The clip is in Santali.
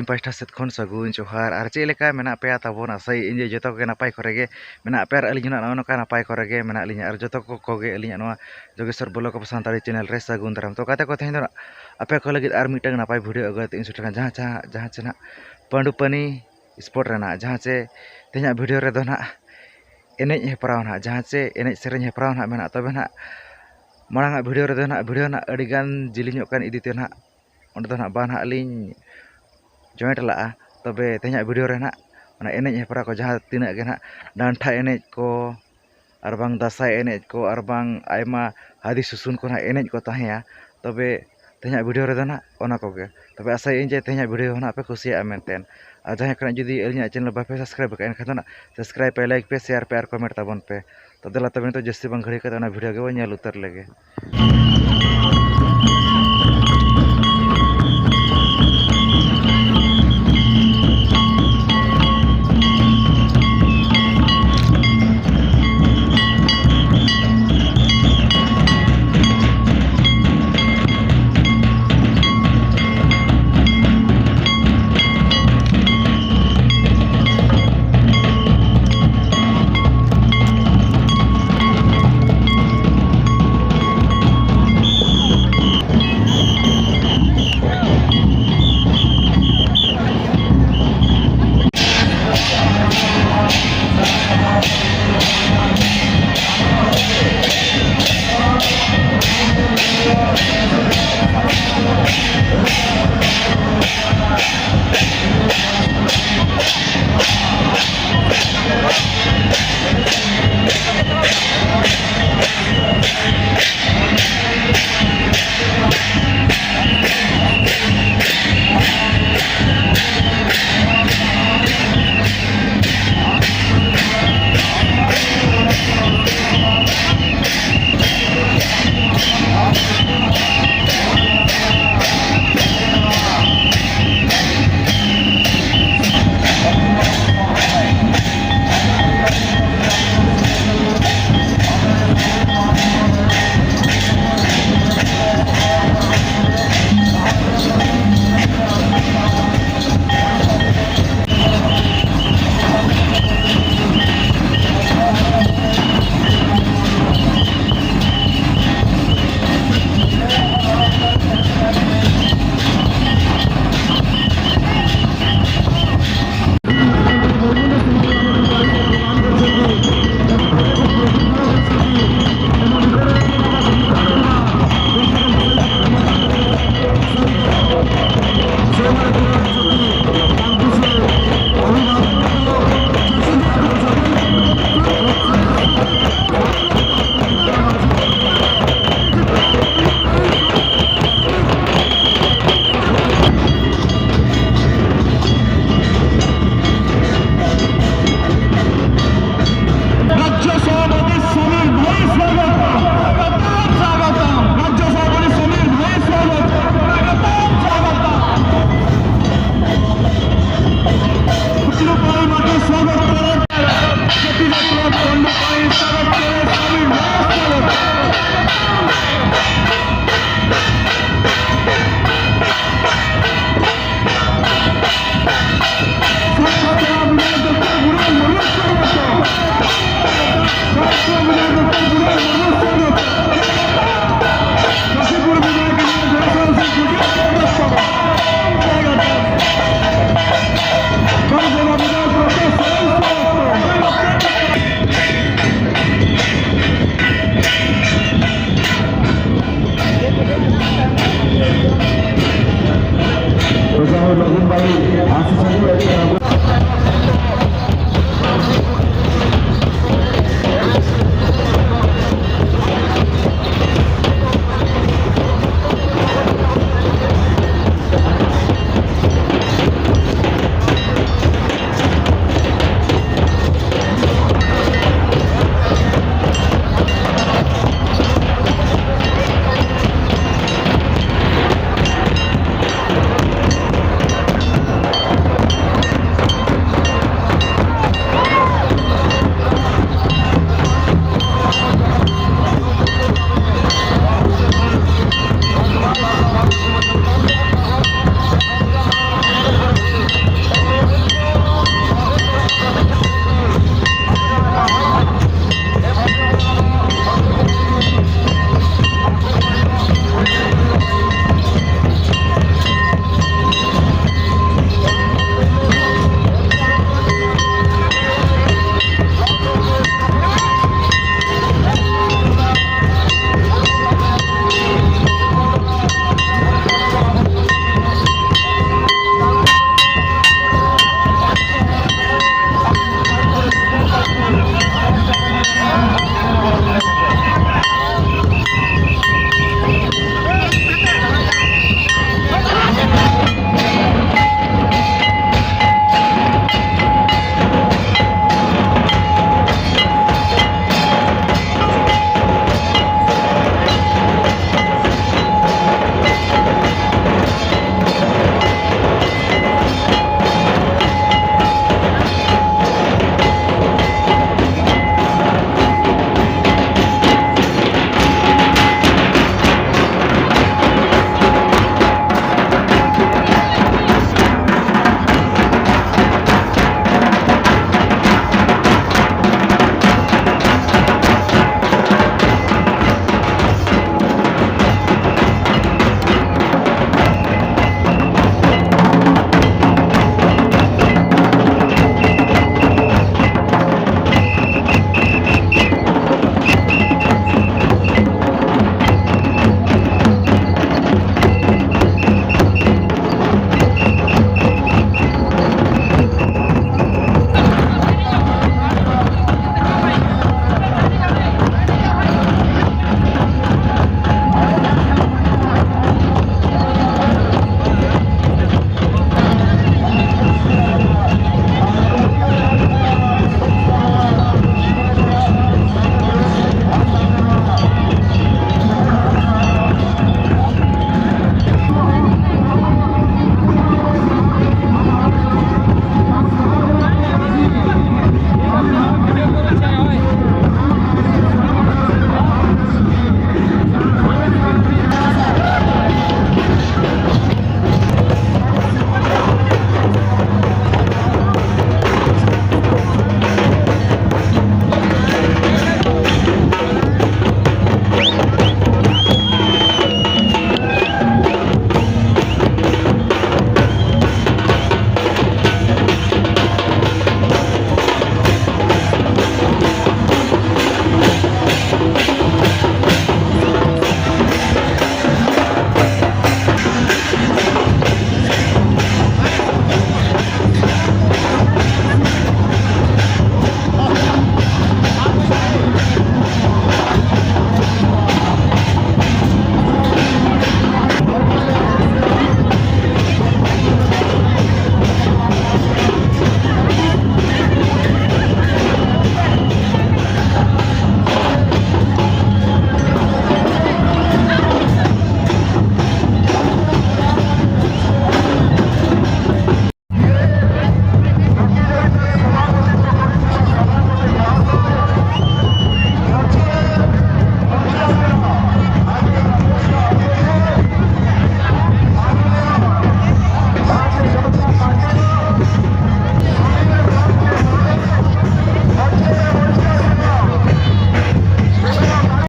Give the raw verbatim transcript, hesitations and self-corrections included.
ᱯᱟᱦᱴᱟ ᱥᱮᱫ ᱠᱷᱚᱱ ᱥᱟᱹᱜᱩᱱ ᱡᱚᱦᱟᱨ᱾ ᱟᱨ ᱪᱮᱫ ᱞᱮᱠᱟ ᱢᱮᱱᱟᱜ ᱯᱮᱭᱟ ᱛᱟᱵᱚᱱ? ᱟᱥᱟᱭᱟᱹᱧ ᱡᱮ ᱡᱚᱛᱚ ᱠᱚᱜᱮ ᱱᱟᱯᱟᱭ ᱠᱚᱨᱮ ᱜᱮ ᱢᱮᱱᱟᱜ ᱯᱮᱭᱟ ᱟᱨ ᱟᱹᱞᱤᱧ ᱦᱚᱸ ᱱᱚᱜᱼᱚ ᱱᱚᱝᱠᱟ ᱱᱟᱯᱟᱭ ᱠᱚᱨᱮ ᱜᱮ ᱢᱮᱱᱟᱜ ᱞᱤᱧᱟ᱾ ᱟᱨ ᱡᱚᱛᱚ ᱠᱚ ᱠᱚᱜᱮ ᱟᱹᱞᱤᱧᱟᱜ ᱱᱚᱣᱟ ᱡᱳᱜᱮᱥᱣᱚᱨ ᱵᱞᱚᱜ ᱚᱯᱷ ᱥᱟᱱᱛᱟᱲᱤ ᱪᱮᱱᱮᱞ ᱨᱮ ᱥᱟᱹᱜᱩᱱ ᱫᱟᱨᱟᱢ᱾ ᱛᱚ ᱜᱟᱛᱮ ᱠᱚ, ᱛᱮᱦᱮᱧ ᱫᱚ ᱱᱟᱜ ᱟᱯᱮ ᱠᱚ ᱞᱟᱹᱜᱤᱫ ᱟᱨ ᱢᱤᱫᱴᱟᱝ ᱱᱟᱯᱟᱭ ᱵᱷᱤᱰᱤᱭᱳ ᱟᱹᱜᱩ ᱠᱟᱛᱮ ᱤᱧ ᱥᱮᱴᱮᱨ ᱠᱟᱱᱟ, ᱡᱟᱦᱟᱸ ᱡᱟᱦᱟᱸ ᱡᱟᱦᱟᱸ ᱪᱮ ᱱᱟᱜ ᱯᱟᱹᱰᱩᱯᱟᱹᱱᱤ ᱥᱯᱳᱨᱴ ᱨᱮᱱᱟᱜ, ᱡᱟᱦᱟᱸ ᱪᱮ ᱛᱮᱦᱮᱧᱟᱜ ᱵᱷᱤᱰᱤᱭᱳ ᱨᱮᱫᱚ ᱱᱟᱜ ᱮᱱᱮᱡ ᱦᱮᱯᱨᱟᱣ ᱱᱟᱜ, ᱡᱟᱦᱟᱸ ᱪᱮ ᱮᱱᱮᱡ ᱥᱮᱨᱮᱧ ᱦᱮᱯᱨᱟᱣ ᱱᱟᱜ ᱢᱮᱱᱟᱜᱼᱟ᱾ ᱛᱚᱵᱮ ᱱᱟᱜ ᱢᱟᱲᱟᱝ ᱟᱜ ᱵᱷᱤᱰᱤᱭᱳ ᱨᱮᱫᱚ ᱱᱟᱜ ᱵᱷᱤᱰᱤᱭᱳ ᱱᱟᱜ ᱟᱹᱰᱤ ᱜᱟᱱ ᱡᱤᱞᱤᱧᱚᱜ ᱠᱟᱱ ᱤᱫᱤ ᱛᱮ ᱱᱟᱜ ᱚᱸᱰᱮ ᱫᱚ ᱱᱟᱜ ᱵᱟᱝ ᱱᱟᱜ ᱞᱤᱧ ᱡᱚᱭᱮᱱᱴ ᱞᱟᱜᱼᱟ᱾ ᱛᱚᱵᱮ ᱛᱮᱦᱮᱧᱟᱜ ᱵᱷᱤᱰᱤᱭᱳ ᱨᱮ ᱱᱟᱜ ᱚᱱᱟ ᱮᱱᱮᱡ ᱦᱮᱯᱨᱟᱣ ᱠᱚ ᱡᱟᱦᱟᱸ ᱛᱤᱱᱟᱹᱜ ᱜᱮ ᱱᱟᱜ ᱰᱟᱱᱴᱷᱟ ᱮᱱᱮᱡ ᱠᱚ ᱟᱨ ᱵᱟᱝ ᱫᱟᱸᱥᱟᱭ ᱮᱱᱮᱡ ᱠᱚ ᱟᱨ ᱵᱟᱝ ᱟᱭᱢᱟ ᱦᱟᱹᱫᱤ ᱥᱩᱥᱩᱱ ᱠᱚ ᱱᱟᱜ ᱮᱱᱮᱡ ᱠᱚ ᱛᱟᱦᱮᱸᱭᱟ᱾ ᱛᱚᱵᱮ ᱛᱮᱦᱮᱧᱟᱜ ᱵᱷᱤᱰᱤᱭᱳ ᱨᱮᱫᱚ ᱱᱟᱜ ᱚᱱᱟ ᱠᱚᱜᱮ᱾ ᱛᱚᱵᱮ ᱟᱥᱟᱭᱟᱹᱧ ᱡᱮ ᱛᱮᱦᱮᱧᱟᱜ ᱵᱷᱤᱰᱤᱭᱳ ᱦᱚᱸ ᱱᱟᱜ ᱯᱮ ᱠᱩᱥᱤᱭᱟᱜᱼᱟ ᱢᱮᱱᱛᱮ᱾ ᱟᱨ ᱡᱟᱦᱟᱸᱭ ᱠᱷᱚᱱᱟᱜ ᱡᱩᱫᱤ ᱟᱹᱞᱤᱧᱟᱜ ᱪᱮᱱᱮᱞ ᱵᱟᱯᱮ ᱥᱟᱵᱥᱠᱨᱟᱭᱤᱵ ᱟᱠᱟᱫᱼᱟ, ᱮᱱᱠᱷᱟᱱ ᱫᱚ ᱱᱟᱜ ᱥᱟᱵᱥᱠᱨᱟᱭᱤᱵ ᱯᱮ, ᱞᱟᱭᱤᱠ ᱯᱮ, ᱥᱮᱭᱟᱨ ᱯᱮ ᱟᱨ ᱠᱚᱢᱮᱱᱴ ᱛᱟᱵᱚᱱ ᱯᱮ᱾ ᱛᱚ ᱫᱮᱞᱟ ᱛᱚᱵᱮ ᱱᱤᱛᱚᱜ ᱡᱟᱹᱥᱛᱤ ᱵᱟᱝ ᱜᱷᱟᱹᱲᱤ ᱠᱟᱛᱮ ᱚᱱᱟ ᱵᱷᱤᱰᱤᱭᱳ ᱜᱮᱵᱚᱱ ᱧᱮᱞ ᱩᱛᱟᱹᱨ ᱞᱮᱜᱮ᱾